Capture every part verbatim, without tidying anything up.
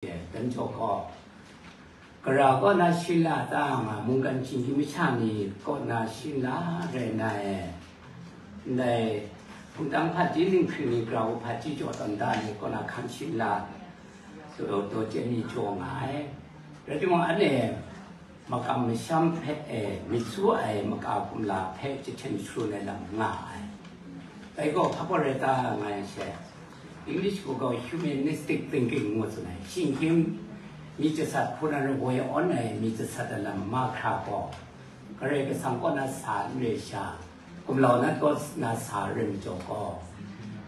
Dan jaw gaw, gara kaw na shin la ta nga, mungkan shinggyim masha ni kaw na shin la rai na e, ndai hpungtang hpaji, ninghkring ni, grau hpaji jaw tawn da ni kaw na hkan shin la, daw, daw chyen ni jaw nga ai. Rai timung, anhte makam masham hpe, e, myit su ai maka kumla hpe jahten sharun ai lam nga ai. Dai gaw hpa gaw rai ta nga yang she, English gaw gaw humanistic thinking ngu tsun ai. Shinggyim myit jasat hku na rai woi awn ai myit jasat ai lam mahkra gaw, Karai Kasang kaw na sa n re sha, gumlau nat kaw na sa rai majaw gaw,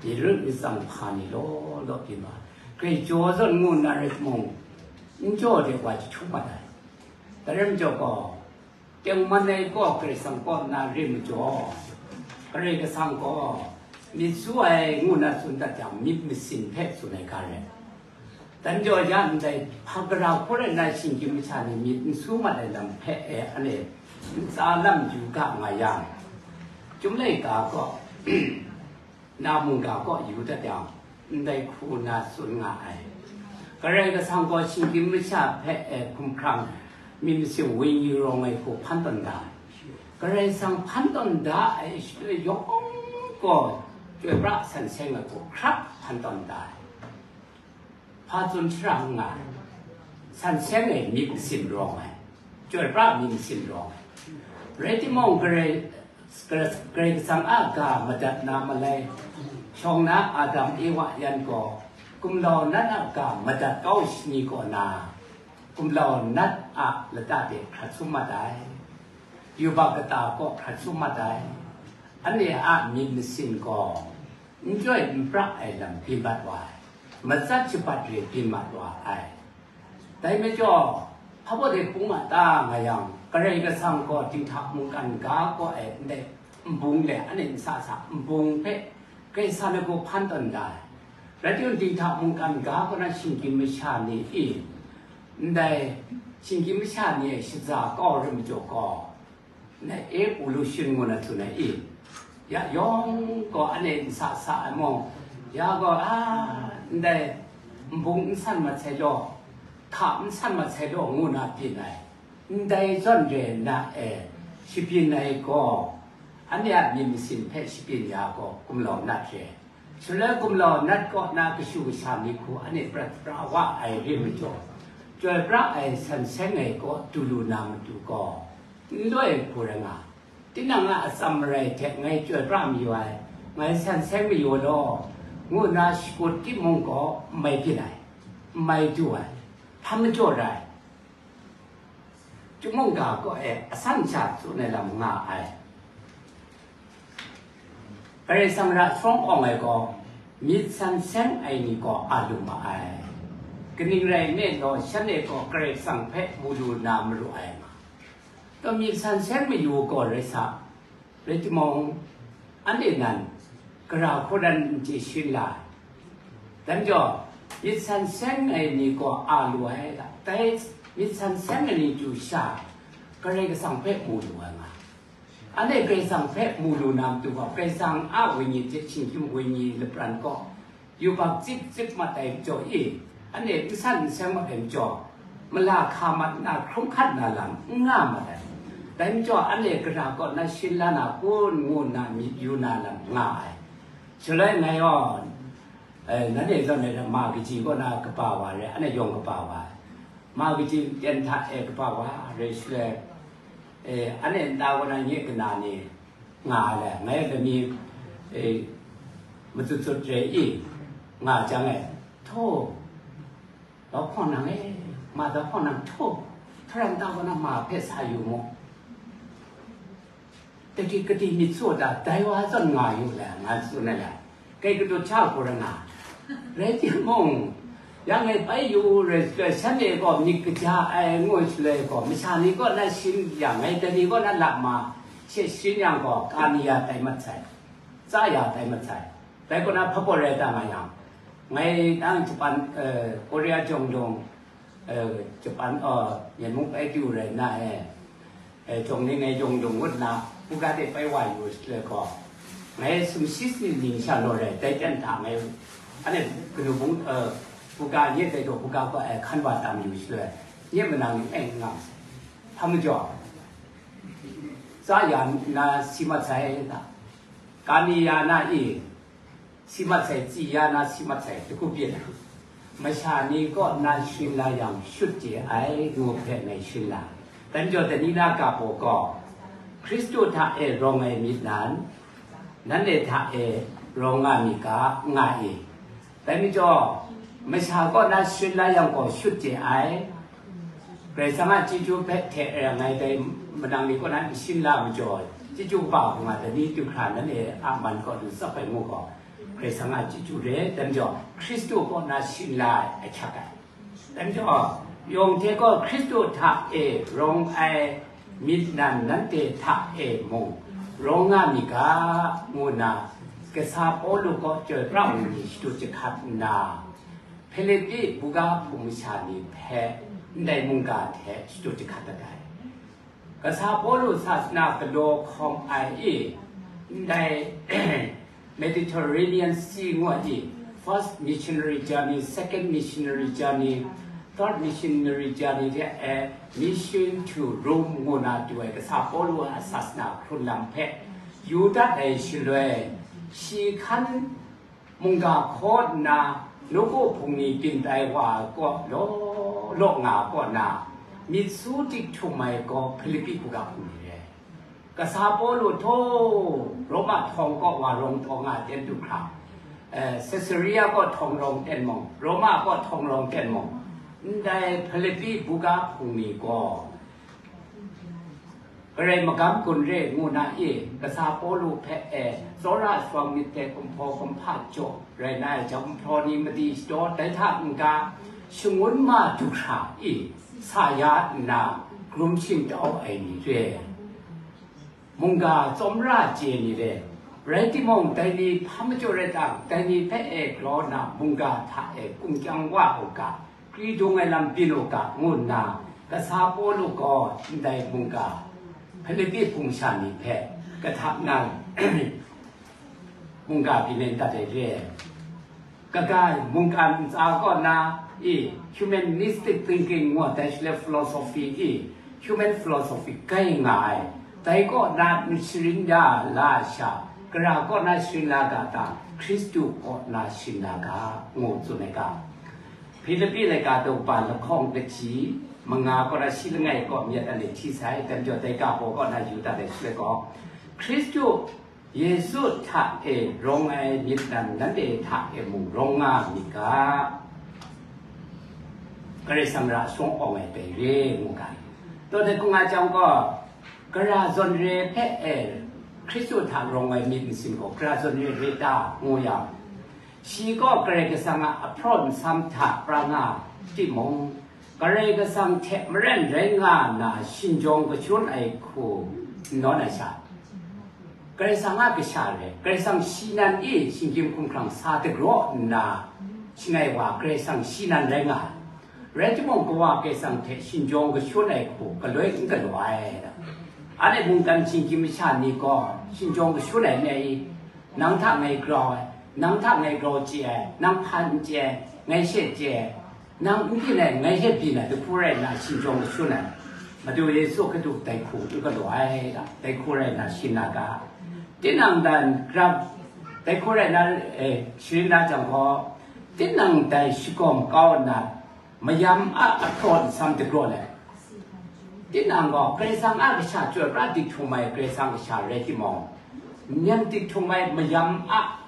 myit rit myit tsang hpa ni law law byin wa, grai jaw zawn ngu nna rai timung, n jaw de wa jahtum mat ai. Dai rai majaw gaw, tengman ai gaw Karai Kasang kaw nna re majaw, Karai Kasang gaw myit su ai ngu na tsun dat jang, myit masin hpe tsun ai ga rai. Dan jaw ya ndai hpa gara hku rai na shinggyim masha ni myit n su mat ai lam hpe e, anhte ntsa lam yu ga nga yang, Chyum laika gaw, na mungga kaw yu dat yang, ndai hku na tsun nga ai. Karai Kasang gaw shinggyim masha hpe, e, hkumhkrang myit masin wenyi rawng ai hku hpan tawn da ai. Karai Kasang hpan tawn da ai shaloi yawng gaw, chyoi pra san seng ai hku hkrap hpan tawn da ai. Hpa tsun shara n nga ai. San seng ai myit masin rawng ai, chyoi pra myit masin rawng ai. Rai timung, Karai, Karai, Karai Kasang a ga madat na malai, shawng na Adam Ewa yan gaw, gumlau nat a ga madat kau ai shani kaw na, gumlau nat a lata de hkrat sum mat ai, yubak kata kaw hkrat sum mat ai. Anhte a myit masin gaw n chyoi n pra ai lam byin mat wa ai, matsat shabat re byin mat wa ai. Dai majaw, hpa baw de hpung ma ta nga yang, Karai Kasang gaw dinghta mungkan ga kaw ai ndai nbung le, anhte nsa sa nbung hpe Karai Kasang a gaw hpan tawn da ai. Rai timung, dinghta mungkan ga kaw na shinggyim masha ni e, ndai shinggyim masha ni e shaza kau rai majaw gaw, ndai evolution ngu na tsun ai i, ya yawng gaw anhte nsa sa ai mung, ya gaw, a, ndai nbung n san mat sai law, hka n san mat sai law ngu na byin ai. Ndai zawn re nna e, shabyin ai gaw, anhte a myit masin hpe shabyin ya gaw, gumlau nat re. Shaloi gumlau nat kaw na kashu kasha myit hku anhte prat pra wa ai re majaw, chyoi pra ai san seng ai kaw du lu na matu gaw, n loi hku rai nga, tinang a atsam marai hte ngai chyoi pra mayu ai, ngai san seng mayu law, ngu nna shakut timung gaw, n mai byin ai, n mai du ai, hpa majaw rai. Chyum mungga kaw e asan sha tsun ai lam nga ai. Karai Kasang ra sharawng awng ai gaw, myit san seng ai ni gaw a lu ma ai. Kaning rai nme law, shanhte gaw Karai Kasang hpe mu lu na maru ai nga. Taw, myit san seng mayu gaw rai sa, rai timung, anhte nan gara hku ran n chye shin la ai. Dan jaw, myit san seng ai ni gaw a lu ai, dai myit san seng ai ni chyu sha, Karai Kasang hpe mu lu ai nga. Anhte Karai Kasang hpe mu lu na matu gaw, Karai Kasang a wenyi hte shinggyim wenyi lapran gaw, yubak tsip tsip mat ai majaw e, anhte n san n seng mat ai majaw, mala hka mat nna hkrum hkat na lam n nga mat ai. Dai majaw, anhte gara kaw na shin la na kun ngu nna myit yu na lam nga ai. Shaloi ngai gaw, eh, nanhte zawn ai ma kaji kaw na kaba wa re, anhte yawng kaba wa ai. Ma kaji ten hta e kaba wa re shaloi, eh, anhte nta kaw na nye kana ni, nga ai le, ngai lami, e, matsut tsut re i, nga jang e, htaw, dau hpawng nang e, ma dau hpawng nang htaw, htaran ta kaw na ma hpe sa yu mu. Dai ti kati myit su da, dai wa zawn nga yu le, nga tsun ai le. Kai katu hta hku rai nga. Rai timung, ya ngai bai yu rai shaloi, shanhte gaw myit kaja ai ngu shaloi gaw, masha ni kaw na shin yang, ngai dai ni kaw na lap ma, she shin yang gaw, ka ni ya tai mat sai, tsa ya tai mat sai. Dai kaw na hpa baw rai ta nga yang, ngai nang Japan, eh, Korea jawng jawng, eh, Japan, eh, Myen mung bai du rai nna, eh, eh, jawng ni ngai yawng yawng ngut nna, hpung ga de bai wa yu shaloi gaw, ngai sumshi sini ning sha law rai, dai jan hta ngai, anhte kanu bung, eh, Buga nye dai gaw buga gaw ai hkan wa tam yu shaloi, nye manang ni e n nga, hpa majaw, tsa ya na si mat sai ta, kami ya na i si mat sai, tsi ya na si mat sai, taku pyi ai. Masha ni kaw na sharin la yang shut chye ai, ngu hpe ngai sharin la. Dai majaw, dai ni na ga baw gaw, Hkristu hta e rawng ai myit nan, nanhte hta e rawng nga mi ga, nga i. Dai majaw, masha kaw na sharin la yang gaw shut chye ai, Karai Kasang a chyeju hpe hte e ngai dai manang ni kaw na n sharin la majaw, chyeju kaba hkungga dai ni du hkra nanhte a man kaw du tsap ai ngu gaw, Karai Kasang a chyeju re, dai majaw, Hkristu kaw na sharin la ai ahkyak ai. Dai majaw, yawng hte gaw Hkristu hta e rawng ai myit nan nanhte hta e mung rawng nga mi ga, ngu nna, kasa Pawlu kaw chyoi pra ai ni shadu jahkrat nna, Hpilipi buga hpung masha ni hpe ndai mungga hte shadu jahkrat dat ai. Kasa Pawlu sasana galaw hkawm ai i, ndai Mediterranean Sea ngu ai i, first missionary journey, second missionary journey, third missionary journey hte e, Mission to Rome ngu na du ai kasa Pawlu a sasana hkrun lam hpe yu dat ai shaloi, shi hkan mungga hkaw nna, nawku hpung ni byin tai wa ai kaw law law nga ai kaw na, myit su tik htum ai gaw Hpilipi buga hpung ni re. Kasa Pawlu htaw, Roma htawng kaw wa rawng taw nga ten du hkra, eh, Caesarea kaw htawng rawng ten mung, Roma kaw htawng rawng ten mung, ndai Hpilipi buga hpung ni gaw, Karai magam gun re ngu na i, kasa Pawlu hpe e, tsawra shawng myit hte kumhpaw kumhpa jaw rai na ai jahku mahpraw ni madi shadaw, dai hta n-ga shangun ma du hkra i, sa ya nna, grum shingtau ai ni re, mungga tsawmra chye ni re, rai timung, dai ni hpa majaw rai tang, dai ni hpe e grau nna, mungga hta e kungkyang wa u ga, kri dung ai lam byin u ga, ngu nna, kasa Pawlu gaw ndai mungga Hpilipi hpung sha ni hpe kahtap nna mungga byin dat ai re. Kaga mungkan ntsa kaw na i, humanistic thinking ngu ai, dai shaloi philosophy i, human philosophy kai nga ai. Dai kaw na n sharin ya la sha, gara kaw na sharin la ga ta, Hkristu kaw na sharin la ga, ngu tsun ai ga. Hpilipi laika daw ba lahkawng kaji manga kaw na shi langai kaw myit ale hti sai, dai majaw dai ga baw kaw na yu dat ai shaloi gaw, Hkristu Yesu hta e rawng ai myit nan nanhte hta e mung rawng nga mi ga, Karai Kasang ra shawng awng ai dai re ngu ga. Taw dai hkung nga jang gaw, gara zawn re hpe e Hkristu hta rawng ai myit masin gaw gara zawn re re ta ngu yang, shi gaw Karai Kasang a ahpraw nsam hta pra nga timung, Karai Kasang hte maren rai nga na shinjawng kashun ai hku n nawn ai sha, Karai Kasang a kasha rai, Karai Kasang shi nan i shinggyim hkumhkrang sa dagraw nna, shangai wa Karai Kasang shi nan rai nga ai. Rai timung, Kawa Karai Kasang hte shinjawng kashun ai hku galoi n galaw ai. Anhte mungkan shinggyim masha ni gaw shinjawng kashun ai n i? Nang hta ngai grau ai, nang hta ngai grau chye ai, nang hpa n chye ai, ngai she chye ai, nang n byin ai, ngai she byin ai, dahku rai nna shinjawng kashun ai. Madu Yesu Hkristu dai hku n galaw ai ga, dai hku rai nna sharin na ga. Tinang dan grap, dai hku rai nna, eh, sharin na jang gaw, tinang dai shagawm kau nna, mayam a ahpraw nsam dagraw let, tinang gaw Karai Kasang a kasha chyoi pra dik htum ai Karai Kasang kasha rai timung, myen dik htum ai mayam a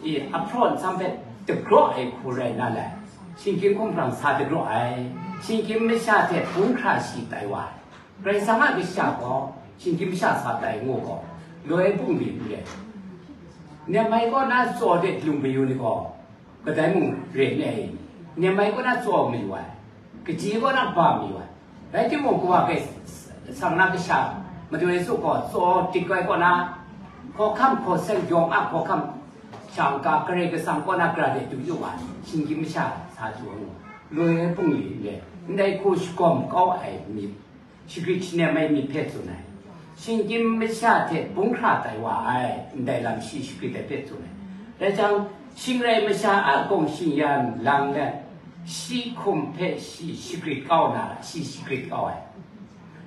i ahpraw nsam hpe dagraw ai hku rai na lai, shinggyim hkumhkrang sa dagraw ai, shinggyim masha hte bung hkra shi tai wa ai, Karai Kasang a kasha gaw shinggyim masha sa tai ngu gaw, loi bungli n re. Nehmai kaw na tsaw de lung mayu ni gaw, kadai mung re n ai, nehmai kaw na tsaw mayu ai, kaji kaw na ba mayu ai. Rai timung, Kawa Karai Kasang na kasha, Madu Yesu gaw tsaw dik ai kaw na, hkawhkam hkaw seng yawng a hkawhkam shang ka Karai Kasang kaw na gara de du yu ai, shinggyim masha sa du ai, loi bungli n re, ndai hku shagawm kau ai myit, shagrit shanem ai myit hpe tsun ai. Shinggyim masha hte bung hkra tai wa ai, ndai lam shi shagrit ai hpe tsun ai. Rai jang, shing rai masha a gawng shing-yan lang let, Shi hkum hpe shi shagrit kau na, shi shagrit kau ai.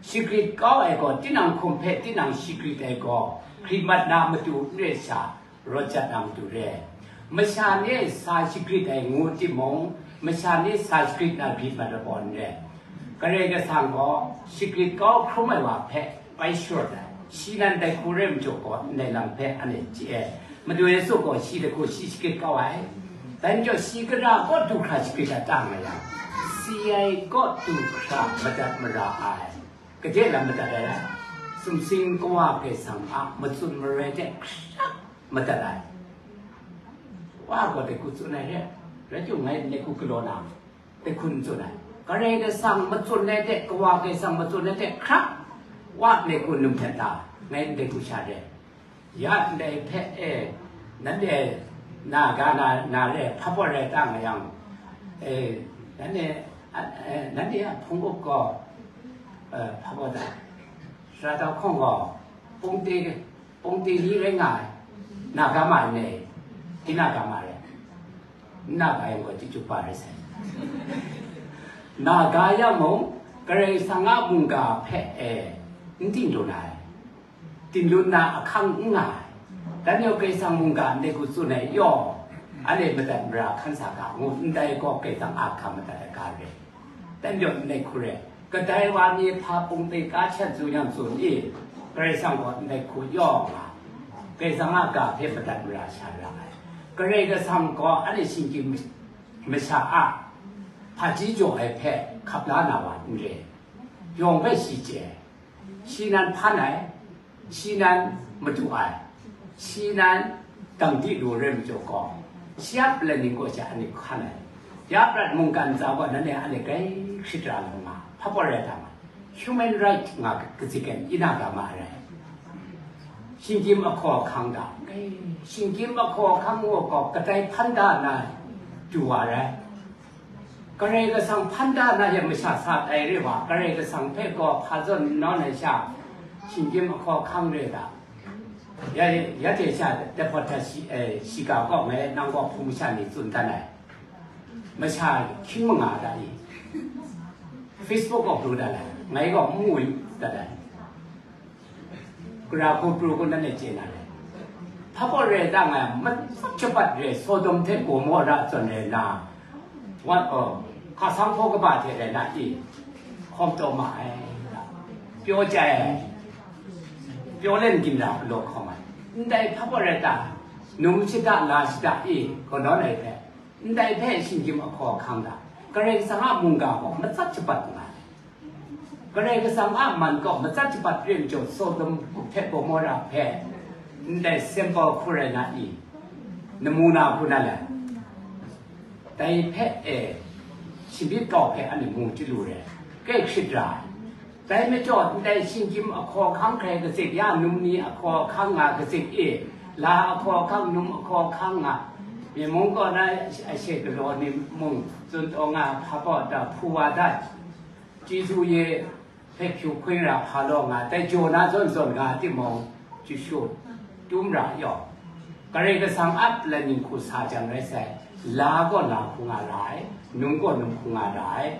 Shagrit kau ai gaw, tinang hkum hpe tinang shagrit ai gaw, hkrit mat na matu n rai sha, rawt jat na matu re. Masha ni sa shagrit ai ngu timung, masha ni sa shagrit na grit mat ai gaw n rai. Karai Kasang gaw shagrit kau hkrum ai wa hpe bai shawt ai. Shi nan dai hku rai majaw gaw, ndai lam hpe anhte chye ai. Madu Yesu gaw shi dai hku shi shagrit kau ai. Dai majaw shi gara kaw du hkra shagrit ai ta nga yang, si ai kaw du hkra madat mara ai. Kaje lam madat ai rai? Sumsing Kawa Karai Kasang a matsun marai hte hkrak madat ai. Wa gaw dai hku tsun ai re, rai timung ngai dai hku galaw na, dai hku n tsun ai. Karai Kasang matsun ai hte, Kawa Karai Kasang matsun ai hte hkrak, wa dai hku num hpyen ta, ngai dai hku sha re. Ya ndai hpe e, nanhte na ga na, na re, hpa pawt rai ta nga yang, e, nanhte, a, e, nanhte a hpung up gaw, e, hpa pawt ta, sara tau hkawng gaw, pungte, pungte ni rai nga ai, na ga ma ai ne, tinang ga ma ai, n na ga yang gaw, chyeju pa rai sai. Na ga yang mung, Karai Kasang a mungga hpe e, n ting lu na ai. Ting lu nna ahkang n nga ai. Dan yawng Karai Kasang mungga ndai hku tsun ai yaw, anhte madat mara hkan sa ga ngu, ndai gaw Karai Kasang a hkam madat ai ga re. Dan yawng ndai hku re. Kadai wa ni hpa pungte ka shat tsun yang tsun i, Karai Kasang gaw ndai hku yaw nga. Karai Kasang a ga hpe madat mara sha ra ai. Karai Kasang gaw anhte shinggyim masha a hpaji jaw ai hpe hkap la na wa n re. Yawng hpe shi chye ai. Shi nan hpan ai, shi nan madu ai, shi nan dang di lu rai majaw gaw, shi a palai ning kaw sha anhte hkan ai. Ya prat mungkan ntsa gaw nanhte anhte grai hkrit ra lu nga, hpa pawt rai ta ma, human right nga kazik ai, i na ga ma ai rai. Shinggyim ahkaw ahkang da, shinggyim ahkaw ahkang gaw kadai hpan da na du wa rai. Karai Kasang hpan da na yang masha sa tai re wa, Karai Kasang hpe gaw hpa zawn nawn ai sha, shinggyim ahkaw ahkang re da. Ya, ya hte sha, dai hpawt hta shi, eh, shiga kaw ngai nang kaw hpung masha ni tsun dan ai. Masha hkying manga da i. Facebook kaw pru dat ai, ngai kaw n mu yu dat ai. Gara hku pru hku nanhte chye na re. Hpa kaw rai ta nga, matsat shabat re, Sodom hte Gomora zawn rai na, wan, oh, hka sanghpaw kaba hte rai na i, hkawm taw ma ai, pyaw chyai ai, pyaw len ginra galaw hkawm ai. Ndai hpa kaw rai ta, num shada la shada i, kaw nawn ai hpe, ndai hpe shinggyim ahkaw ahkang da, Karai Kasang a mungga gaw matsat shabat nga ai. Karai Kasang a man kaw matsat shabat re majaw, Sodom hte Gomora hpe ndai sample hku rai na i, namuna hku na le, dai hpe e, shingbyi kau hpe anhte mu chyalu re, kai hkrit ra ai. Dai majaw, ndai shinggyim ahkaw ahkang hkrai kazik, ya num ni ahkaw ahkang nga kazik e, la ahkaw ahkang, num ahkaw ahkang nga, myen mung kaw na ashe galaw ni mung, tsun taw nga, hpa baw da, hpu wa da, chyeju ye hpe hpyu hkring ra hpa law nga, dai jaw na zawn zawn nga timung, chyeju tum ra yaw, Karai Kasang a palai ning hku sa jang rai sai, la gaw la hku nga ra ai, num gaw num hku nga ra ai,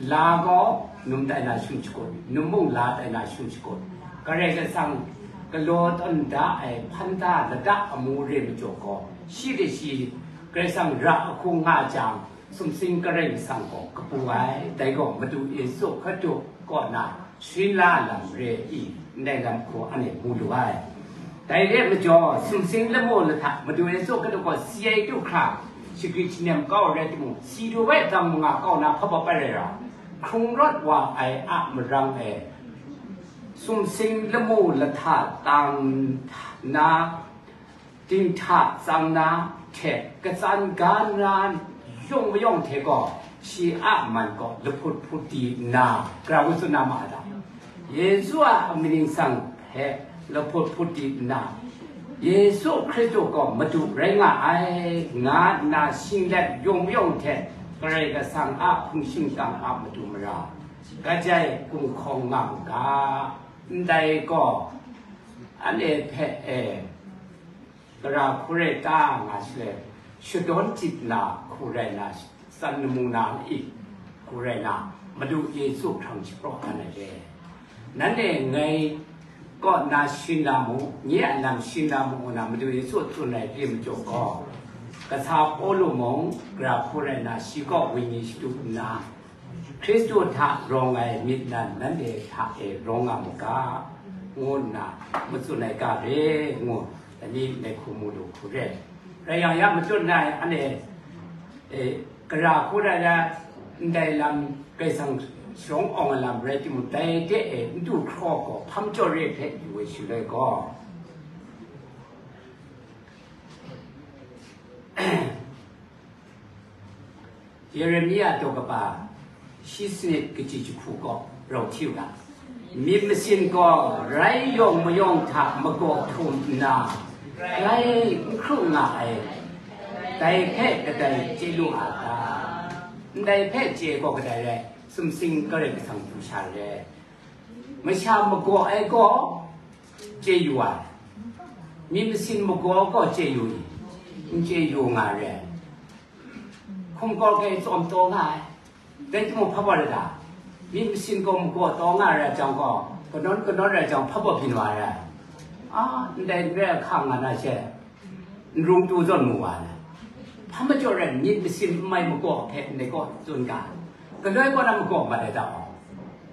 la gaw num tai na shung shakut, num mung la tai na shung shakut, Karai Kasang galaw tawn da ai hpan da lada amu re majaw gaw, shi de shi Karai Kasang ra ahku nga jang, sumsing Karai Kasang gaw kapu ai, dai gaw Madu Yesu Hkristu kaw na sharin la lam re i, ndai lam hku anhte mu lu ai. Dai re majaw, sumsing lamu lahta Madu Yesu Hkristu gaw si ai du hkra, shagrit shanem kau rai timung, si du bai hkrang manga kau na hpa baw pai rai ra, hkrung rawt wa ai a marang e, sumsing lamu lahta tang na, dinghta tsang na hte katsan ga na yawng mayawng hte gaw, shi a man gaw lahput hput di nna, gara ngu tsun na ma a ta? Yesu a amying ningsang hpe lahput hput di nna, Yesu Hkristu gaw Madu rai nga ai, nga nna shinglet yawng mayawng hte Karai Kasang a hpung shingkang a matu mara, kajai kumhkawng nga mu ga, ndai gaw, anhte hpe e, gara hku rai ta nga shaloi, shadawn chyit na hku rai na, San namu na i, hku rai na, Madu Yesu hkrang shapraw hkan ai re. Nanhte ngai kaw na shin la mu, nye a lam shin la mu, ngu na Madu Yesu tsun ai hte majaw gaw, kasa Pawlu mung, gara hku rai na, shi kaw wenyi shadu nna, Hkristu hta rawng ai myit nan nanhte hta e rawng nga mu ga, ngu nna matsun ai ga re, ngu, dai ni ndai hku mu lu hku re. Rai yang, ya matut na ai, anhte, e, gara hku rai na, ndai lam, Karai Kasang sharawng awng ai lam rai timung, dai de e, n du hkraw gaw, hpam jaw re hpe yu ai shaloi gaw, Yeremia daw kaba shi sanit kaji jahku gaw rau hti u ga, myit masin gaw rai yawng mayawng hta magaw htum nna, grai n hkru nga ai, dai hpe kadai chye lu a ta? Ndai hpe chye gaw kadai rai? Sumsing Karai Kasang du sha re. Masha magaw ai gaw chye yu ai, myit masin magaw gaw chye yu i? N chye yu nga re. Hkum gaw kai tsawm taw nga ai. Dai timung, hpa wa rai ta? Myit masin gaw magaw taw nga rai jang gaw, kanawn kanawn rai jang, hpa wa byin wa rai. A, ndai n rai hkang nga na she, n rung tu zawn mu wa ai. Hpa majaw rai, myit masin n mai magaw hpe ndai gaw tsun ga, galoi kaw na magaw mat ai ta gaw,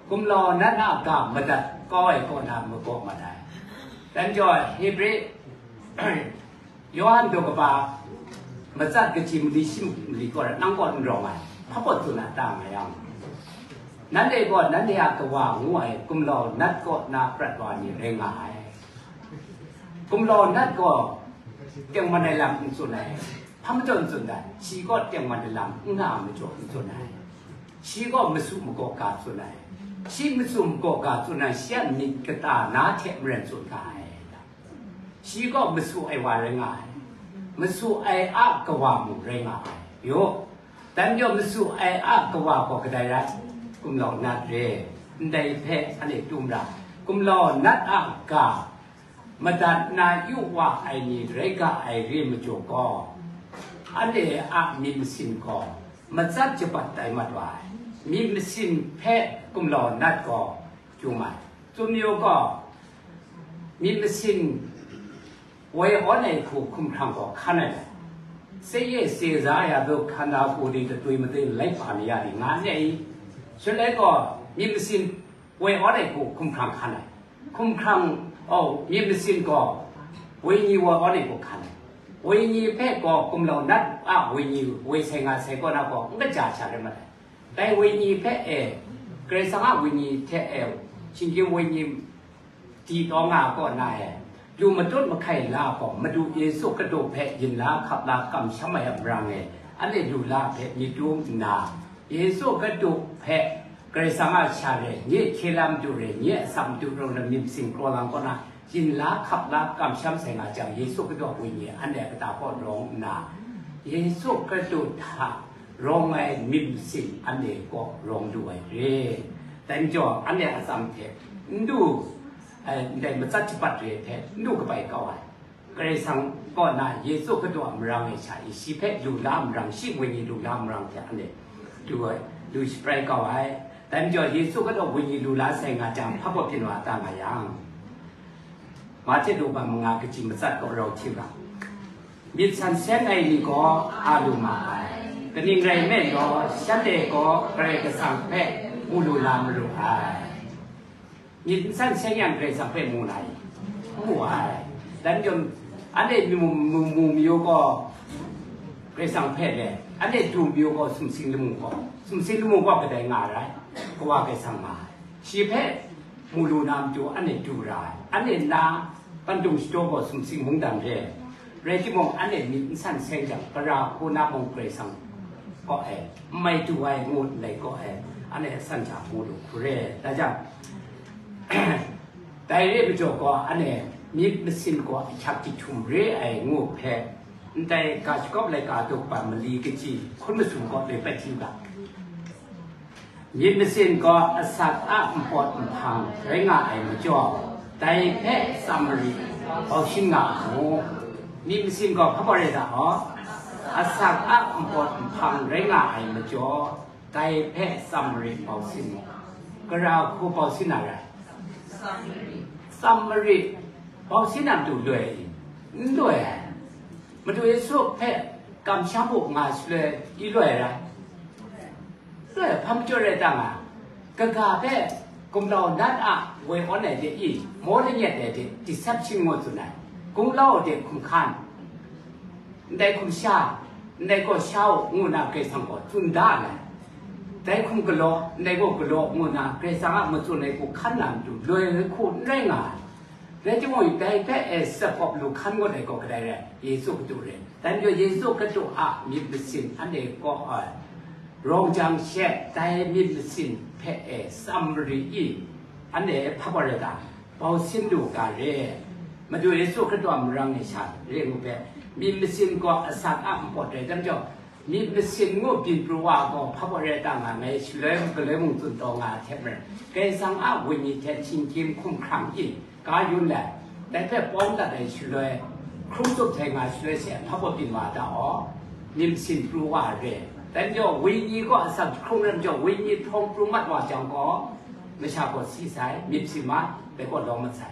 gumlau nat a ga madat kau ai kaw na magaw mat ai. Dai majaw, Hebre, Yawhan daw kaba matsat kaji mali shi mali gaw nang gaw n rawng ai, hpa gaw tsun a ta nga yang, nanhte gaw nanhte a kawa ngu ai gumlau nat kaw na prat wa ni rai nga ai. Gumlau nat gaw tengman ai lam n tsun ai, hpa majaw n tsun ai, shi gaw tengman ai lam n nga ai majaw n tsun ai. Shi gaw masu magaw ga tsun ai, shi masu magaw ga tsun ai, shi a myit kata na hte maren tsun ga ai. Shi gaw masu ai wa rai nga ai, masu ai a kawa mung rai nga ai. Yo, dan yawng masu ai a kawa gaw kadai rai? Gumlau nat re. Ndai hpe anhte tum ra, gumlau nat a ga madat na yu wa ai ni rai ga ai re majaw gaw, anhte a myit masin gaw matsat jabat tai mat wa ai. Myit masin hpe gumlau nat gaw kyum ai. Tsun mayu gaw, myit masin woi awn ai hku hkumhkrang gaw hkan ai. ဆေးရည် ဆေးစားရာသို့ ခန္ဓာကိုယ်သည် တသွေမသွေ လိုက်ပါနေရတယ် ငါးနှစ်အထိ။ ဆိုတော့ myit masin woi awn ai hku hkumhkrang hkan ai. Hkumhkrang, oh, myit masin gaw wenyi woi awn ai hku hkan ai. Wenyi hpe gaw gumlau nat a wenyi woi sai nga sai kaw na gaw, n kaja sha rai mat ai. Dai wenyi hpe e, Karai Kasang a wenyi hte e, shinggyim wenyi di taw nga ai kaw na e, lu matut mahkai la gaw, Madu Yesu Hkristu hpe yin la hkap la kamsham ai a marang e, anhte lu la hpe myit dum nna, Yesu Hkristu hpe Karai Kasang a sha re, nye hkye la madu re, nye asak madu re, myit masin kraw lang kaw na, yin la hkap la kamsham sai nga jang, Yesu Hkristu a wenyi anhte a kata kaw rawng nna, Yesu Hkristu hta rawng ai myit masin anhte kaw rawng lu ai re. Dai majaw, anhte a atsam hte n du, eh, ndai matsat jabat re hte n du kabai kau ai. Karai Kasang kaw na Yesu Hkristu a marang e sha i, shi hpe lu la marang, shi wenyi lu la marang hte anhte lu ai, lu shabrai kau ai. Dai majaw, Yesu Hkristu wenyi lu la sai nga jang, hpa gaw byin wa ta nga yang, Mahte daw kaba manga kaji matsat gaw rau hti u ga, myit san seng ai ni gaw a lu ma ai. Kaning rai nme law, shanhte gaw Karai Kasang hpe mu lu la maru ai. Myit n san seng yang Karai Kasang hpe mu na i? Mu ai. Dan yawng, anhte mu, mu, mu mayu gaw Karai Kasang hpe le, anhte du mayu gaw sumsing lamu gaw, sumsing lamu gaw kadai nga ai rai? Kawa Karai Kasang nga ai. Shi hpe mu lu na matu anhte du ra ai. Anhte na pantung shadaw gaw sumsing mungdan re. Rai timung, anhte myit n san seng jang, gara hku na mung Karai Kasang kaw e, n mai du ai ngu ndai kaw e, anhte a san hta mu lu hku re. Dai jang, dai re majaw gaw, anhte myit masin gaw ahkyak jahtum re ai ngu hpe, ndai ga shakawp laika daw kaba mali kaji hkun masum gaw loi bai hti u ga. Myit masin gaw asak a npawt nhpang rai nga ai majaw, dai hpe tsam marit bau shin nga mu. Myit masin gaw hpa gaw rai ta aw? Asak a npawt nhpang rai nga ai majaw, dai hpe tsam marit bau sin mu. Gara hku bau sin na rai? Tsam marit bau sin na matu loi i? N loi ai. Madu Yesu hpe kamsham u nga shaloi i loi rai? Loi, hpa majaw rai ta nga, kaga hpe gumlau nat a woi awn ai de i, maw lanyet ai de, deception ngu tsun ai, gumlau de hkum hkan, ndai hkum sha, ndai gaw sha u, ngu na Karai Kasang gaw tsun da ai. Dai hkum galaw, ndai gaw galaw, ngu na Karai Kasang a matsun ai hku hkan na matu, loi hku n rai nga ai. Rai timung, dai hpe e tsap kawp lu hkan ngut ai gaw kadai rai? Yesu Kadu rai. Dai majaw Yesu Kadu a myit masin anhte kaw ai rawng jang she, dai myit masin hpe e tsam mari i, anhte hpa gaw rai ta? Bau sin lu ga re. Madu Yesu Hkristu a marang e sha re ngu hpe, myit masin gaw asak a npawt rai, dai majaw, myit masin ngu byin pru wa gaw, hpa gaw rai ta nga, ngai shaloi galoi mung tsun taw nga ai hte maren, Karai Kasang a Wenyi hte shinggyim hkum hkrang i, ga yun let, dai hpe pawng dat ai shaloi, hkrung tsup htai nga shaloi she, hpa gaw byin wa ta aw, myit masin pru wa re. Dai majaw, Wenyi gaw asak jahkrung rai majaw, Wenyi hprawng pru mat wa jang gaw, masha gaw si sai, myit masin ma, dai gaw lawm mat sai.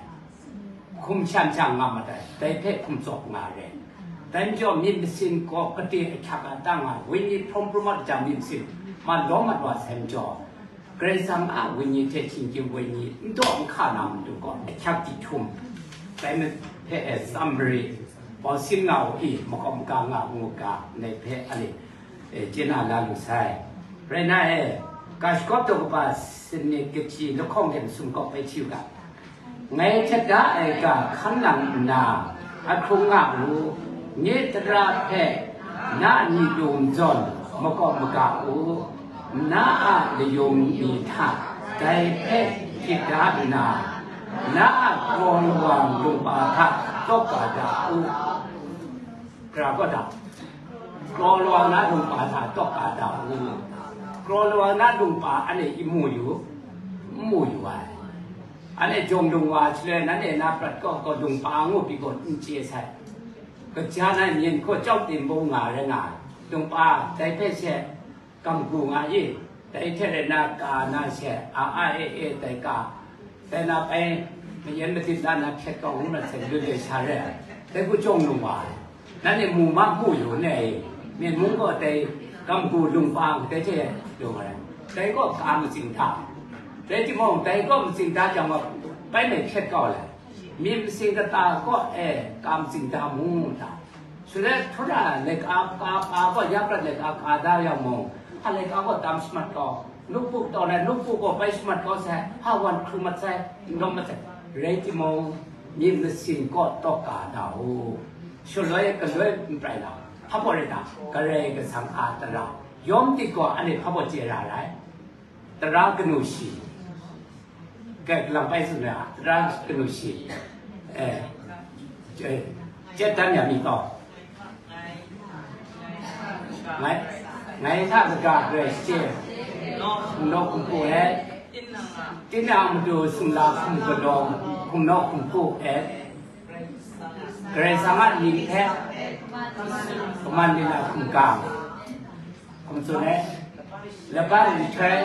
Hkum shan sha nga mat ai, dai hpe hkum tsawp nga re. Dai majaw, myit masin gaw kade ahkyak a ta nga, Wenyi hprawng pru mat jang myit masin ma lawm mat wa sai majaw, Karai Kasang a Wenyi hte shinggyim Wenyi n daw n hka na matu gaw ahkyak jahtum, dai hpe e tsam mari bau sin nga u i, makawp maga nga u ngu ga, ndai hpe a ni, e, chye na la lu sai. Rai na e, ga shagawp daw kaba sanit kaji lahkawng hte masum kaw bai hti u ga. Ngai htet da ai ga hkan nang nna, ahkrung nga u, nye tara hpe na a myi du majawn makawp maga u, na a layung ni hta dai hpe hkyit da nna, na a kraw lawang lungba hta tawk ga da u. Gara gaw da, kraw lawang na lungba hta tawk ga da u. Kraw lawang na lungba anhte i mu yu, n mu yu ai. Anhte jawng lung wa shaloi, nanhte na prat kaw gaw lungba ngu pyi gaw n chye sai. Kaja na myin hkaw chyawm tim bung nga rai nga ai. Lungba, dai hpe she, kam gu nga i, dai hte rai na ka na she, a a e e dai ka, dai na bai mayen madit la na hkyet kau ngu na hte, lu le sha re ai, dai hku jawng lung wa ai. Nanhte mu ma mu yu ne i, myen mung gaw dai kam gu lungba dai hte lung ai, dai gaw ka matsing hta, rai timung, dai gaw matsing hta jang gaw, bai mai hkyet kau ai. Myit masin kata kaw e ka matsing da mu ta? Shaloi htura laika ka pa gaw ya prat laika ka da yang mung, hpa laika gaw tam shamat kau, nupuk taw lai nupuk gaw bai shamat kau sai, hpa wan hkru mat sai, n lawm mat sai. Rai timung, myit masin kaw tawk ka da u. Shaloi galoi n prai na, hpa baw rai ta? Karai Kasang a tara. Yawm tit gaw anhte hpa baw chye ra rai? Tara kanu shi. Kai galang bai tsun ai a, tara kanu shi. Eh, eh, chyet dan ya mi gaw. Ngai, ngai hta kaga garai shachye, hkum naw hkum hku e, tinang madu sumla hkum galaw, hkum naw hkum hku e, Karai Kasang a mying hpe kaman ni na hkum gang. Hkum tsun e, laban nhtoi,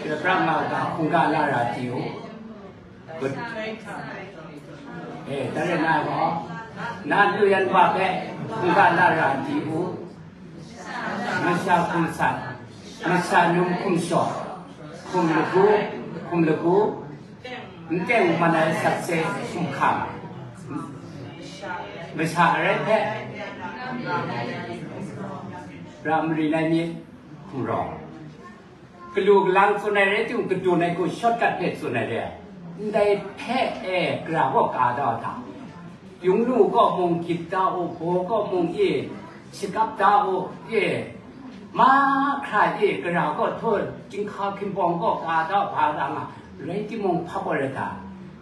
lapra nga ga hkungga lara di u. Gut. Eh, dai rai na gaw, na lu yan wa hpe hkungga lara di u. Masha hkum sat, masha num hkum shaw, hkum lagu, hkum lagu, n teng man ai sakse hkum hkam, masha arai hpe ra marin ai myit hkum rawng. Galu galang tsun ai rai timung, kadun ai hku shortcut hpe tsun ai re ai. Ndai hpe e, gara gaw ka da u hta? Yungnu kaw mung gyit da u, baw kaw mung e, shakap da u e, mahkra e, gara kaw htaw, chyinghka hkinbawng kaw ka da u, hpa da nga, rai timung, hpa gaw rai ta?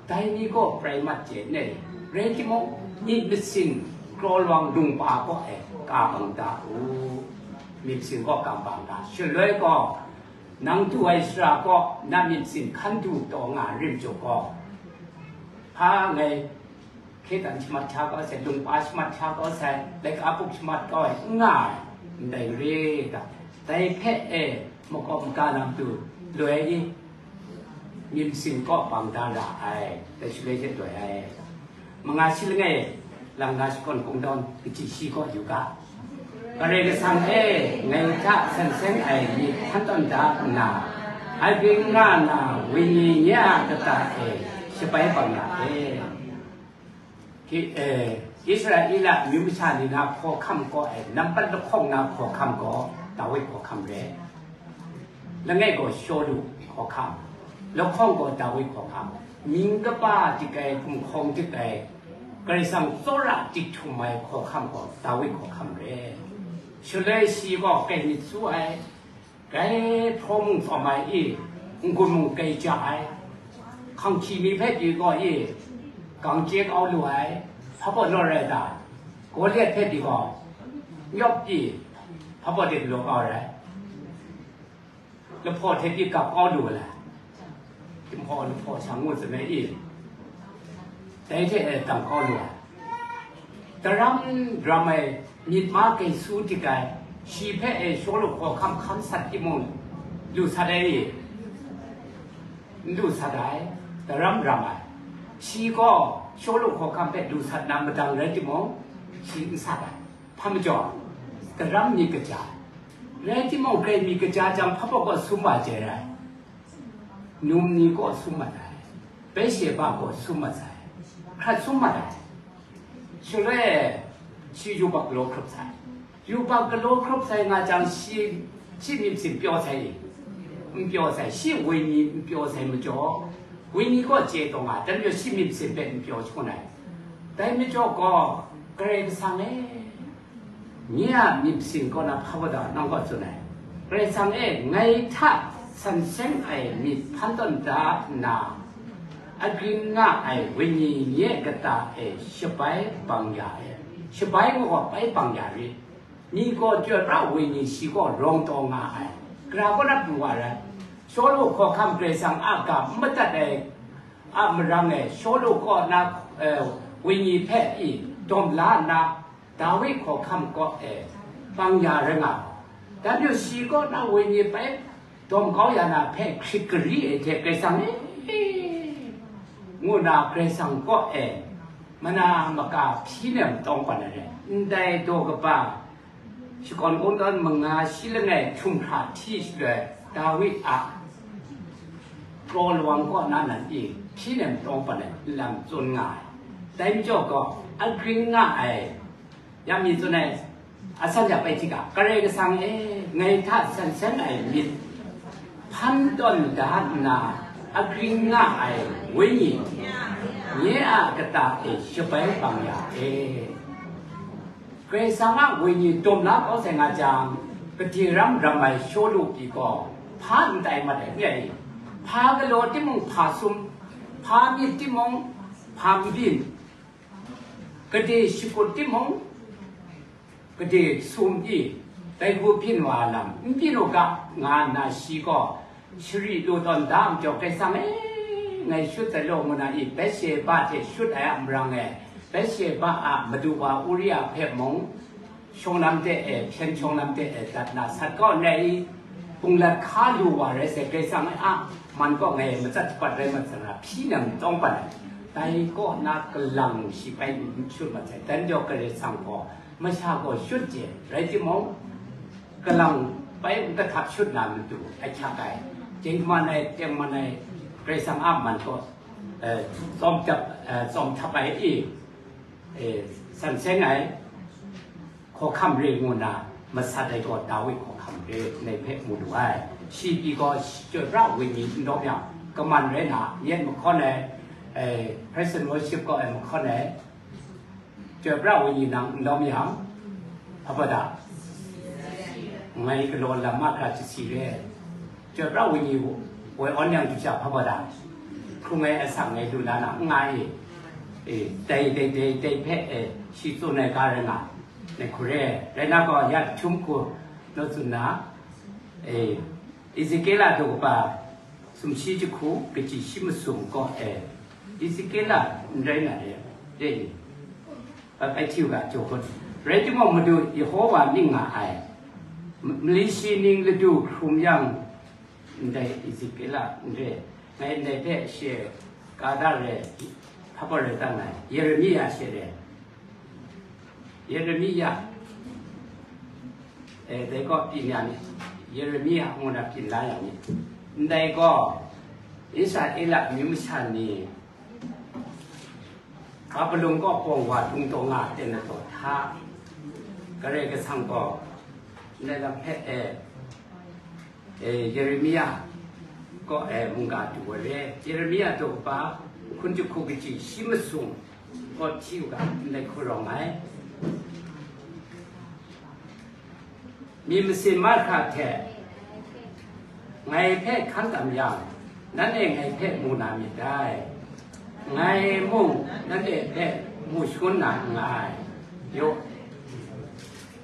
Dai ni gaw prai mat chye ne? Rai timung, myit masin kraw lawang lungba kaw e ka bang da u. Myit masin kaw ka bang da. Shaloi gaw, nang du ai sara kaw na myit masin hkan du taw nga rim jaw gaw, hpa ngai Hkye dan shamat hkya kau sai, lungpa shamat hkya kau sai, laika pup shamat kau ai, n nga ai, ndai re ta. Dai hpe e, makawp maga lam tu, loi i, myit masin kaw bang da ra ai, dai shaloi hte loi ai. Manga shi langai, lang na shakawn kungdawn, kaji shi kaw yu ga. Karai Kasang e, ngai hta san seng ai myit hpan tawn da nna, a ging nga na wenyi nye a kata e, shabai bang ya e. Ki, eh, Israela amyu masha ni na hkawhkam gaw, eh, nampat lahkawng na hkawhkam gaw, Dawi hkawhkam re. Langai gaw Shawlu hkawhkam, lahkawng gaw Dawi hkawhkam, mying kaba dik ai, gumhkawng dik ai, Karai Kasang tsawra dik htum ai hkawhkam gaw Dawi hkawhkam re. Shaloi shi gaw kai myit su ai, Kai hpraw mung tsawm ai i, n-gun mung kai ja ai, hkanghkyi mi hpe pyi gaw i, gang chye kau lu ai, hpa baw naw rai ta? Goliat hpe pyi gaw, nyawp pyi, hpa baw de galaw kau rai? Lahpaw hte pyi gap kau lu ai, hpaw lahpaw shang ngu tsun ai i, dai hte e dang kau lu ai. Daram ram ai myit ma kai su dik ai, shi hpe e Shawlu hkawhkam hkan sat timung, lu sat ai i? N lu sat ai, daram ram ai. Shi gaw Shawlu hkawhkam hpe lu sat na madang rai timung, shi n sat ai. Hpa majaw, daram myit kaja ai. Rai timung, grai myit kaja jang, hpa baw gaw sum wa jai rai. Num ni kaw sum mat ai, Betsheba kaw sum mat sai, hkrat sum mat ai. Shaloi, shi yubak galaw hkrup sai. Yubak galaw hkrup sai nga jang, shi, shi myit masin pyaw sai, n pyaw sai, shi wenyi n pyaw sai majaw, wenyi kaw chye taw nga, dai majaw shi myit masin hpe n pyaw shangun ai. Dai majaw gaw, Karai Kasang e, nye a myit masin kaw na hpa baw da nang kaw tsun ai. Karai Kasang e, ngai hta san seng ai myit hpan tawn da nna, agrin nga ai wenyi nye kata e shabai bang ya e. Shabai ngu gaw bai bang ya rit. Ni gaw chyawm ra wenyi shi kaw rawng taw nga ai. Gara kaw na pru wa rai. Shawlu hkawhkam Karai Kasang a ga n madat ai a marang e, Shawlu kaw na, eh, wenyi hpe i dawm la nna, Dawi hkawhkam kaw e bang ya rai nga. Dai majaw shi kaw na wenyi bai dawm kau ya na hpe hkrit gari e hte Karai Kasang e, ngu na Karai Kasang kaw e mana maka hpyi nem tawng pan ai rai. Ndai daw kaba shakawn kungdawn manga shi langai htum hkra hti shaloi, Dawi a kraw lawang kaw na nan i hpyi nem tawng pan ai lam tsun nga ai. Dai majaw gaw, agrin nga ai, ya mi tsun ai, asan ya bai hti ga, Karai Kasang e, ngai hta san seng ai myit hpan tawn da nna, agrin nga ai wenyi nye a kata e shabai bang ya e. Karai Kasang a wenyi dawm la kau sai nga jang, gade ram ram ai Shawlu pyi gaw, hpa n tai mat ai, n rai i? Hpa galaw timung hpa sum, hpa myit timung hpa n byin, gade shakut timung, gade sum i, dai hku byin wa lam n byin u ga, nga nna shi gaw, shari lu tawn da majaw, Karai Kasang e, ngai shut dat law ngu na i, Betsheba hte shut ai a marang e, Betsheba a madu wa Uria hpe mung, shawng lam de e, hpyen shawng lam de e, dat na sat kaw n rai i? Punglat hka lu wa rai sai, Karai Kasang a man kaw ngai matsat shapat rai mat sa na, hpyi nem tawng pat ai. Dai kaw na kalang shi bai n shut mat sai, dan jaw Karai Kasang gaw masha gaw shut je, rai timung, kalang bai n kahtap shut na matu ahkyak ai, tengman ai, tengman ai, Karai Kasang a man kaw, eh, tsawm tap, eh, tsawm htap ai i, eh, san seng ai, hkawhkam re ngu na masat ai gaw Dawi hkawhkam re, ngai hpe mu lu ai. Shi pyi gaw, chyoi pra wenyi n lawm yang, kaman rai na, yet mahkawn ai, eh, praise and worship kaw ai mahkawn ai, Chyoi pra wenyi nang n lawm yang, hpa baw da? Ngai galaw lam mahkra jasi re. Chyoi pra wenyi woi awn yang du sha, hpa baw da? Hkrung ai asak ngai lu la na n nga i? E, dai, dai, dai, dai hpe, e, shi tsun ai ga rai nga, ngai hku re. Rai na gaw, ya jahtum hku naw tsun na, e, Ezekiela daw kaba sumshi jahku, kaji shi masum kaw e, Ezekiela n rai na re, re i? Bai hti u ga, jaw hkut. Rai timung, Madu Yehowa mying nga ai, m-, mali shi ning ladu hkrum yang, ndai Ezekiela n re, ngai ndai hpe she ka da re, hpa gaw rai ta nngai, Yeremia she re. Yeremia, eh, dai gaw pyi na ni, Yeremia ngu na pyi la yang ni, ndai gaw Israela amyu masha ni Babilon kaw pawng wa dung taw nga ten na taw hta, Karai Kasang gaw ndai lam hpe, eh, eh, Yeremia kaw, eh, mungga du wa re. Yeremia daw kaba hkun jahku kaji shi masum kaw hti u ga, ndai hku rawng ai. Myit masin mahkra hte ngai hpe hkan tam yang, nanhte ngai hpe mu na myit dai. Ngai mung nanhte hpe mu shangun na nngai. Yaw,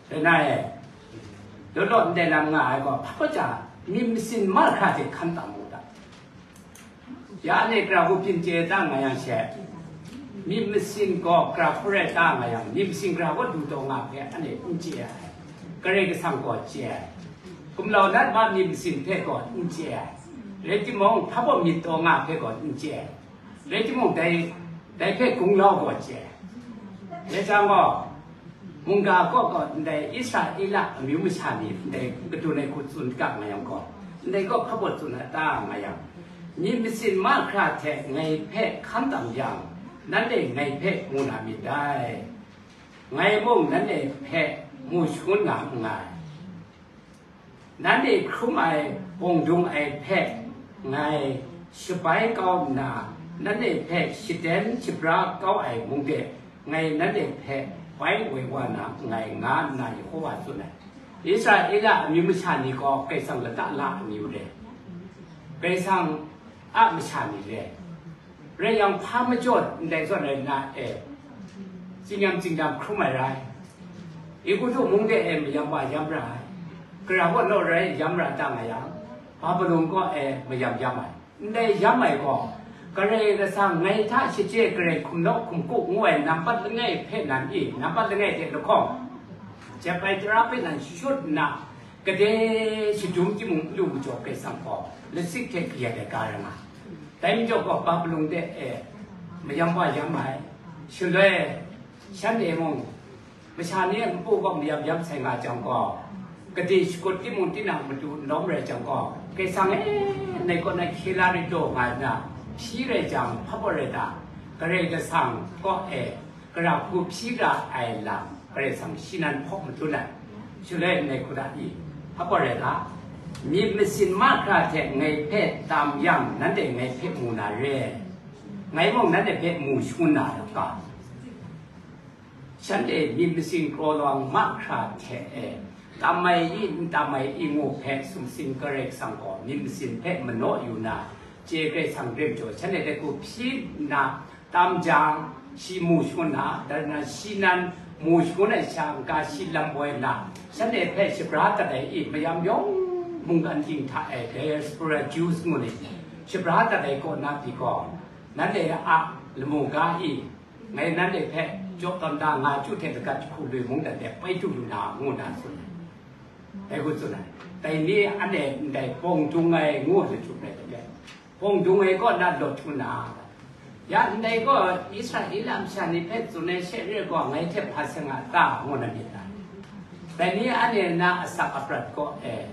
dai na e, law law ndai lam nga ai gaw, hpa gaw ja, myit masin mahkra hte hkan tam mu da. Ya anhte gara hku byin chye ta nga yang she, myit masin gaw gara hku rai ta nga yang, myit masin gara gaw du taw nga hpe anhte n chye ai. Karai Kasang gaw chye ai. Gumlau nat ma myit masin hpe gaw n chye ai. Rai timung, hpa baw myit taw nga hpe gaw n chye ai. Rai timung, dai, dai hpe gunglau gaw chye ai. Dai jang gaw, mungga kaw gaw ndai Israela amyu masha ni ndai kadun ai hku tsun ga nga yang gaw, ndai gaw hpa baw tsun a ta nga yang, myit masin mahkra hte ngai hpe hkan tam yang, nanhte ngai hpe mu na myit dai. Ngai mung nanhte hpe mu shangun na nngai. Nanhte hkrum ai, bawng dung ai hpe ngai shabai kau nna, nanhte hpe shaden shabra kau ai mung de, ngai nanhte hpe bai woi wa na nngai, nga nna Yehowa tsun ai. Israela amyu masha ni gaw Karai Kasang lata la amyu re, Karai Kasang a masha ni re. Rai yang, hpa majaw ndai zawn rai nna e, tsingyam tsingdam hkrum ai rai. Egutu mung de e mayam wa yam ra ai. Gara gaw naw rai yam ra ta nga yang, Babilon kaw e mayam yam ai. Ndai yam ai gaw, Karai Kasang ngai hta shachye garai hkum naw hkum ku ngu ai nampat langai hpe nan i, nampat langai hte lahkawng, jep ai tara hpe nan shashut nna, gade shadum timung n lu majaw Karai Kasang gaw lasik hte kayat ai ga rai nga ai. Dai majaw gaw Babilon de e mayam wa yam ai. Shaloi shanhte mung masha ni a npu gaw mayam yam sai nga jang gaw, gade shakut timung tinang matu n lawm rai jang gaw, Karai Kasang e, nai kaw na hkye la rit taw nga nna, hpyi rai jang, hpa baw rai ta, Karai Kasang kaw e gara hku hpyi ra ai lam, Karai Kasang shi nan hpaw madun ai. Shaloi nai hku da i, hpa gaw rai ta, myit masin mahkra hte ngai hpe tam yang, nanhte ngai hpe mu na re, ngai mung nanhte hpe mu shangun na ru ga. Shanhte myit masin kraw lawang mahkra hte e, tam ai i, n tam ai i ngu hpe sumsing Karai Kasang gaw myit masin hpe manaw yu na, chye Karai Kasang hpe majaw, shanhte dai hku hpyi nna, tam jang, shi mu shangun na, dai na shi nan mu shangun ai sha n-ga shi lam woi nna, shanhte hpe shabra dat ai i, mayam yawng mungkan ting hta e, diaspora Jews ngu ni, shabra dat ai kaw na pyi gaw, nanhte a lamu ga i, ngai nanhte hpe jaw tawn da nga chyu hte lagat jahku lui mungdan de bai du lu na, ngu na tsun ai. Dai hku tsun ai. Dai ni anhte ndai bawng dung ai ngu ai lachyum rai hte, bawng dung ai kaw na lawt hkru na, ya ndai gaw Israela masha ni hpe tsun ai she re gaw, ngai hte hpa seng a ta, ngu na myit ta? Dai ni anhte na asak aprat kaw e,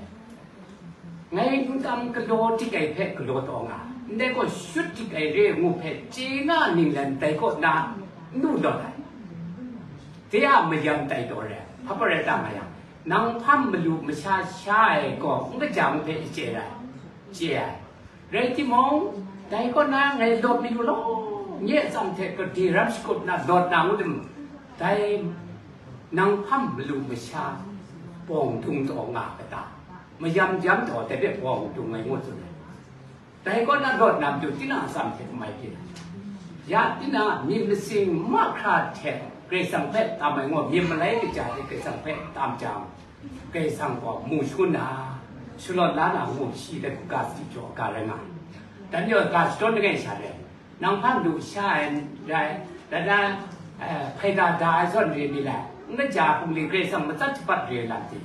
ngai n kam galaw dik ai hpe galaw taw nga, ndai gaw shut dik ai re ngu hpe chye nga ninglen dai kaw na n du lawt ai. De a mayam tai taw re, hpa gaw rai ta nga yang, nang hpam malu masha sha ai gaw n kaja ngu hpe chye ai, chye ai. Rai timung, dai kaw na ngai lawt mi lu law, nye atsam hte gade ram shakut na lawt na ngu tim, dai nang hpam malu masha bawng dung taw nga kata? Mayam yam taw dai hpe bawng dung ai ngu tsun ai. Dai kaw na lawt na matu tinang atsam hte n mai byin ai. Ya tinang a myit masin mahkra hte Karai Kasang hpe tam ai ngaw, myit malai kaja hte Karai Kasang hpe tam jang, Karai Kasang gaw mu shangun na, shalawt la na ngu shi dai hku ga sadi jaw ga rai nga ai. Dan yawng ga shadawn langai sha rai, nang hpang du sha ai rai, dan na hpaida da ai zawn re mi lai, n kaja hpung li Karai Kasang matsat shapat re lam ti,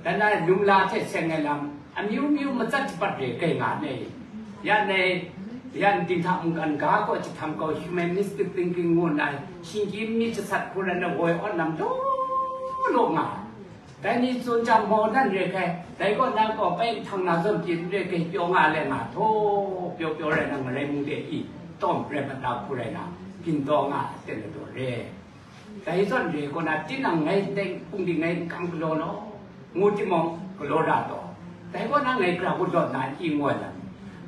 dan ai num la hte seng ai lam amyu myu matsat shapat re kai nga ai. Ya nei, ya ndin hta mungkan ga kaw jahtam kau humanistic thinking ngu nna shinggyim mi jasat hku rai na woi awn lam law law nga ai. Dai ni tsun jang maw nan re hkai, dai kaw na kaw pai nhtang na zawn pyi n re hkai, pyaw nga le nga htaw, pyaw pyaw rai na ngarai mung de i tawm rai mat na hku rai na, byin taw nga a ten ladaw re. Dai zawn re kaw na, tinang ngai dai hpung di ngai n kam galaw law, ngu timung, galaw ra taw. Dai kaw na ngai gara galaw na i ngoi lam,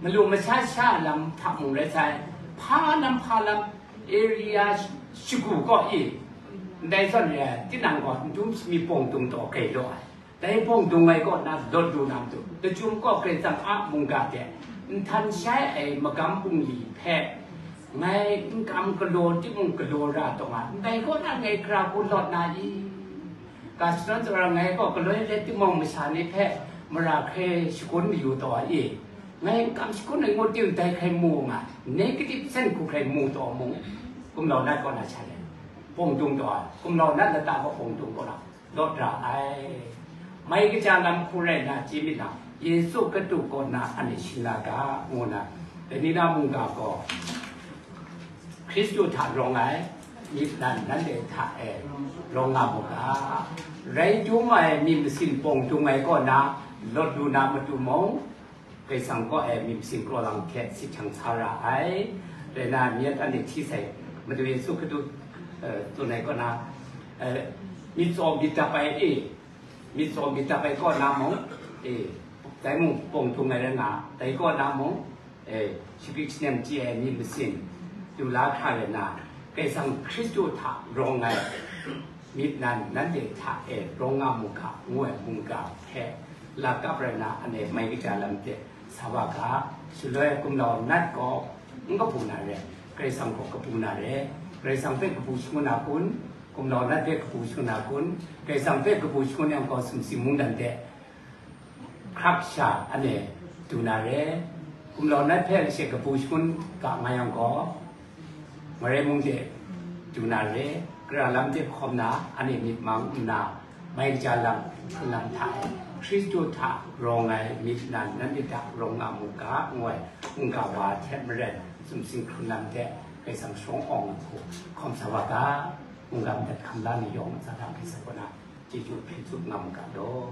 malu masha sha lam hta mung rai sai, hpa lam hpa lam, area shagu kaw i, ndai zawn re ai, tinang gaw n dum shami pawng dung taw grai law ai. Dai pawng dung ai kaw na lawt lu na matu, lachyum kaw Karai Kasang a mungga hte nhtan shai ai magam bungli hpe ngai n kam galaw timung, galaw ra taw nga, ndai kaw na ngai gara hku lawt na i? Ga shadawn tsawra ngai gaw galoi let timung, masha ni hpe mara hkrai shagun mayu taw ai i? Ngai n kam shagun ai ngut tim dai hkrai mu nga, negative sense hku hkrai mu taw mung, kumlau nat kaw na sha let pawng dung taw ai, kumlau nat lata gaw pawng dung kaw na lawt ra ai. Mai kaja lam hku rai na chye myit na, Yesu Hkristu kaw na anhte shin la ga, ngu na, dai ni na mungga gaw, Hkristu hta rawng ai myit nan nanhte hta e rawng nga mu ga. Rai dum ai myit masin pawng dung ai kaw na lawt lu na matu mung, Karai Kasang kaw e myit masin kraw lang hte sit hkyang sa ra ai. Rai na, myit anhte hti sai, Madu Yesu Hkristu, eh, tsun ai kaw na, eh, myit tsaw myit dap ai e, myit tsaw myit dap ai kaw na mung, e, dai mung pawng dung ai rai nga, dai kaw na mung, e, shagrit shanem chye ai myit masin du la hkra rai na, Karai Kasang Hkristu hta rawng ai myit nan nanhte hta e rawng nga mu ga, ngu ai mungga hpe lakap rai na, anhte mai kaja lam hte sa wa ga. Shaloi kumlau nat gaw n kabu na re, Karai Kasang gaw kabu na re. Karai Kasang hpe kabu shangun na kun, kumlau nat hpe kabu shangun na kun, Karai Kasang hpe kabu shangun yang gaw sumsing mungdan hte hkrak sha anhte du na re. Kumlau nat hpe lashe kabu shangun ga nga yang gaw, ngarai mung de du na re. Gara lam de hkawm na, anhte myit mang nna, mai kaja lam, hpun lam hta e, Hkristu hta rawng ai myit nan nanhte hta rawng nga mu ga, ngu ai mungga wa hte maren, sumsing hkrun lam hte Karai Kasang sharawng awng ai hku hkawm sa wa ga. Mungga madat hkam la ni yawng ntsa hta Karai Kasang kaw na chyeju hpyi tsup nga mu ga law.